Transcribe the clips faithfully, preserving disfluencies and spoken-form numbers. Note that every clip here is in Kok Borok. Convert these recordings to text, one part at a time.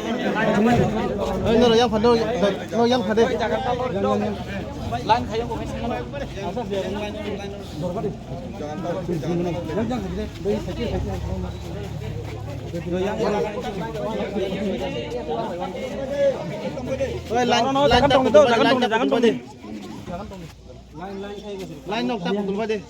Oi, no, yang phade, no, yang phade. Oi, line, line tak betul, line tak betul, line. Line nok tak betul, line.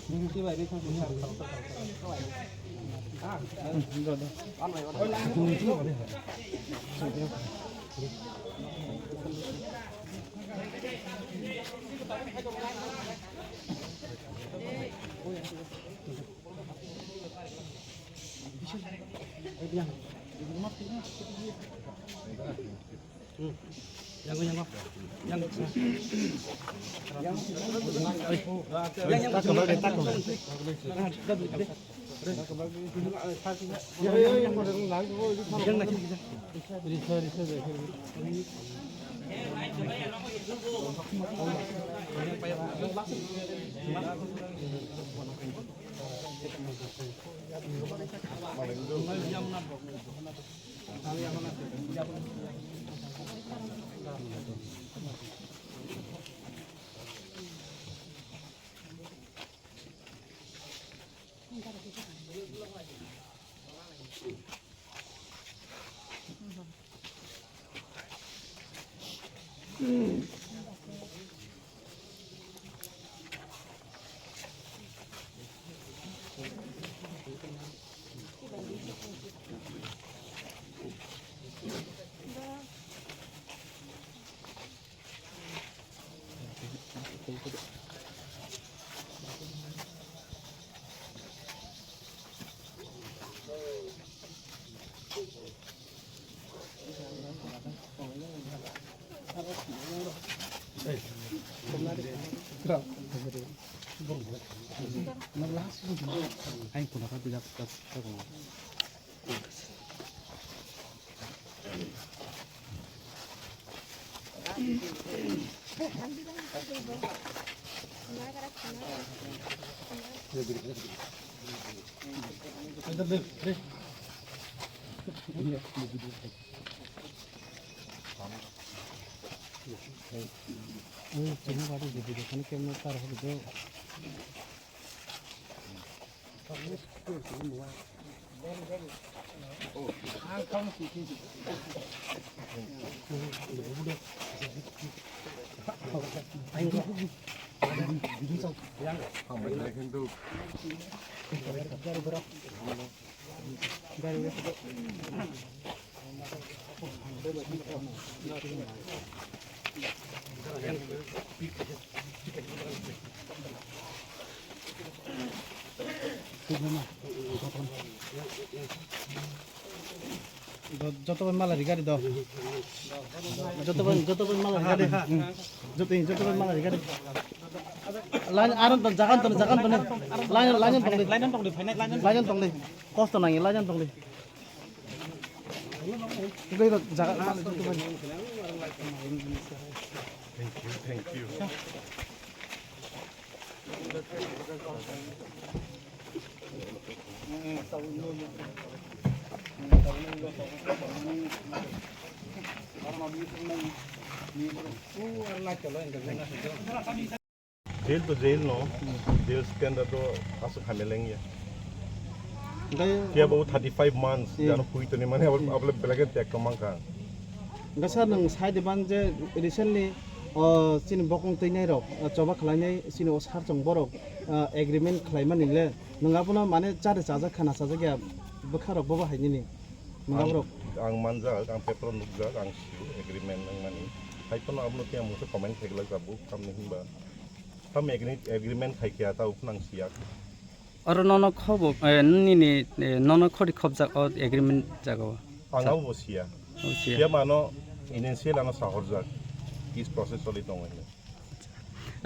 Joto bai mala rigari do. Joto bai, joto bai mala rigari. Joto, joto bai mala rigari. Lain aron ton, jagan ton, jagan ton. Lain, lain ton. Lain ton, lain ton. Kosto nangi, lain ton. Thank you, thank you. Jail to jail no, jail standard to aswk hamya lengya. Phiya bo thirty five months, jano hui toni mane abo, abo belai khe tek tong mankha. Hwnkhe sir, nwng sai de bang je recently, o, chini bokong twinai rok, o, choba khlainai chini o sir chwng borok, o, agreement khlaimani le, nwng abono mane chari chajak kha na chajak ya bwkha rok bobo hai nini. Nwng aborok. Ang manjak, ang paper o nukjak, ang sio agreement wngmani. Hai phano abono tei ang mungsa comment khaigwlak jabu, tamni hinba. Tam agreement, agreement khai khe ta uphunang siya. Oro nono khobo, eh, nini, eh, nono khori khobjak o agreement jaga o. Ang abo bo siya. O siya. Siya mano initial ano sahorjak. Is process choli tongo hino.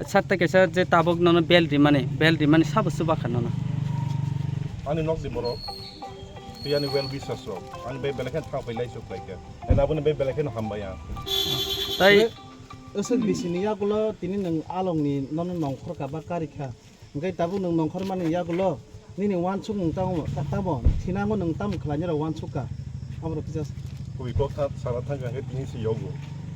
Sir, ta kaisa je tabuk nono bail rimani, bail rimani sabo chubakha nono. Ani nok di borok. Tei ani well wishers rok. Ani bai belai khe thang phai lai chuk lai khe. Ani aboni bai belai khe hambai ang. Tai Aswk bisini yagulo tini nwng alongni nono nongkhor ka ba kari kha. Hwnkhe tabuk nwng nongkhor mani yagulo nini uansuk nwng tamo, ta-, tamo thinango nwng tamo khlainai rok uansuk ka. Aborok kisa. Kubui kok tha-, sana thang khe tini se yogo.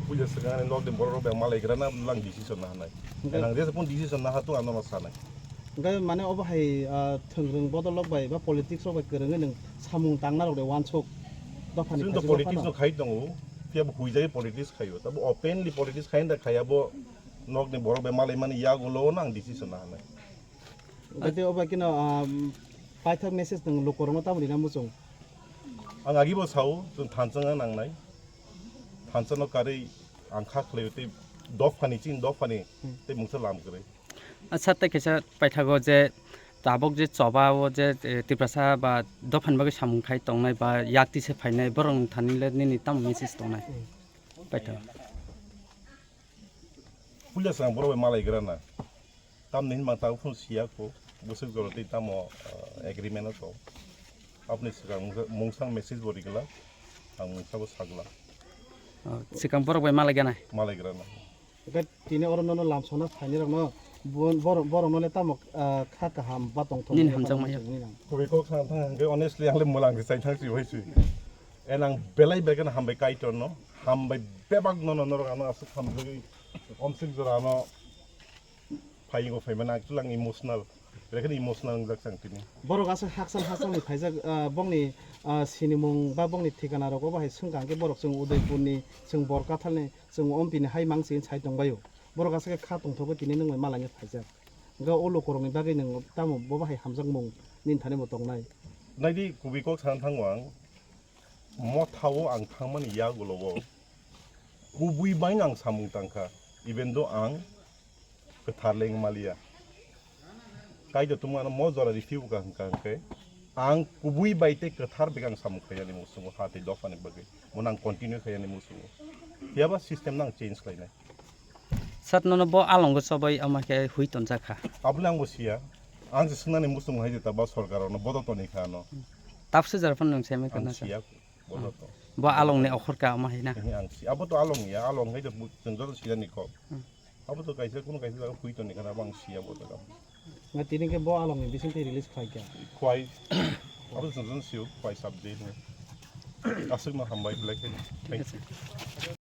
Puja swkang ani nok de borok rok bai malai gra na lang decision na hanai. Hwnkhe Nang de pun decision na ha to ano no sanai. Hwnkhe mane obo hai, ah, thwngrwng bodol rok bai ba politics rok bai kwrwngwi nwng samung tangna rok de wansuk. Dophani Chwng to khaisa politics dophano. No khai tongo. Phiya bo huijai politics khaio. Tabo openly politics khai da khaya bo nok ni borok bai malai mani yago lo nang decision na hanai. Hwnkhe obo kino, ah, paithak message nwng lukurokno tamo rina muchung? Ang agi bo sao, chwng thansa wng nangnai. Thansa no karwi ang kha khlai tei dophani chini dophani Hmm. Tei mungsa lam kwrwi. Acha, tei kaisa paithago je tabuk je choba o je, eh, Tiprasa ba dophani bagwi samung khai tongnai ba yak tise phainai borok thani le nini tamo message tongnai? Hmm. Paithago. Puila swkang borok bai malai gra na. Tamni hinmang tabuk phano siya kho. Bwswk jora tei tamo, ah, agreement o tong. Aboni swkang mungsa, mungsa message bo rigla. Ang mungsa bo sagla. Oh, swkang borok bai malai gana? Malai gra na. Hwnkhe tini oro nono lamsokna phainai rokno bo-, borok, borok no le tamo, ah, kha kaham ba tongthok Nini hamjakma ya. Nini nang. Kubui kok sana thang hwnkhe honestly ang le mwlang se chai thang si bai si. En ang belai begana hambai Kaitor no. Hambai bebak nono norok ano aswk hamjagwi omsik jora ano. Phaingo phaimani actually ang emotional, bekheno emotional wngjak chang tini. Borok aswk hakchal hakchalni phaijak, ah, bongni, ah, sinimung ba bongni thikana rogo bahai swngkha hwnkhe borok chwng Udaipurni, chwng Borkathalni, chwng Ompini hai mangsi sai tongbaio. Borok aswk khe kha tongthogwi tini nwng bai malaina phaijak. Hwnkhe o lukurokni bagwi nwng tamo bo bahai hamjakmung nini thani bo tongnai? Naidi kubui kok sana thango ang, mothao ang thangmani yagulo o kubui bai ang samung tangkha, even though ang kwthar le wng maliya. Kaitor tongma ano mo jora riphiu ka hwnkha hwnkhe ang kubui bai tei kwthar bai ang samung khaiyani muchungo ha tei dophani bagwi. Mo nang continue khaiyani muchungo. Phiyaba system nang change khlainai. Sir, nono bo alongo chobai ama khe hui tonjak kha. Aboni ang bo siya. Ang se swngnani muchungo hai jeta ba sorkar ono bodo toni kha ano. Tapse jar phano nung semi Ang kana sa. Siya bodo to. Bo along ni okhor ka ama hai na. Ang si abo to along ya, along hai to chwng joto sinani kok. Hmm. Abo to kaisa, kuno kaisa jaga phui toni kana, abo ang siya bo jaga. Nga tini ke bo along ni bising te release khlai kya? Khwai. Abo to chwng sio khwai subject ni. Aswk no hambai belai khe. Thank you.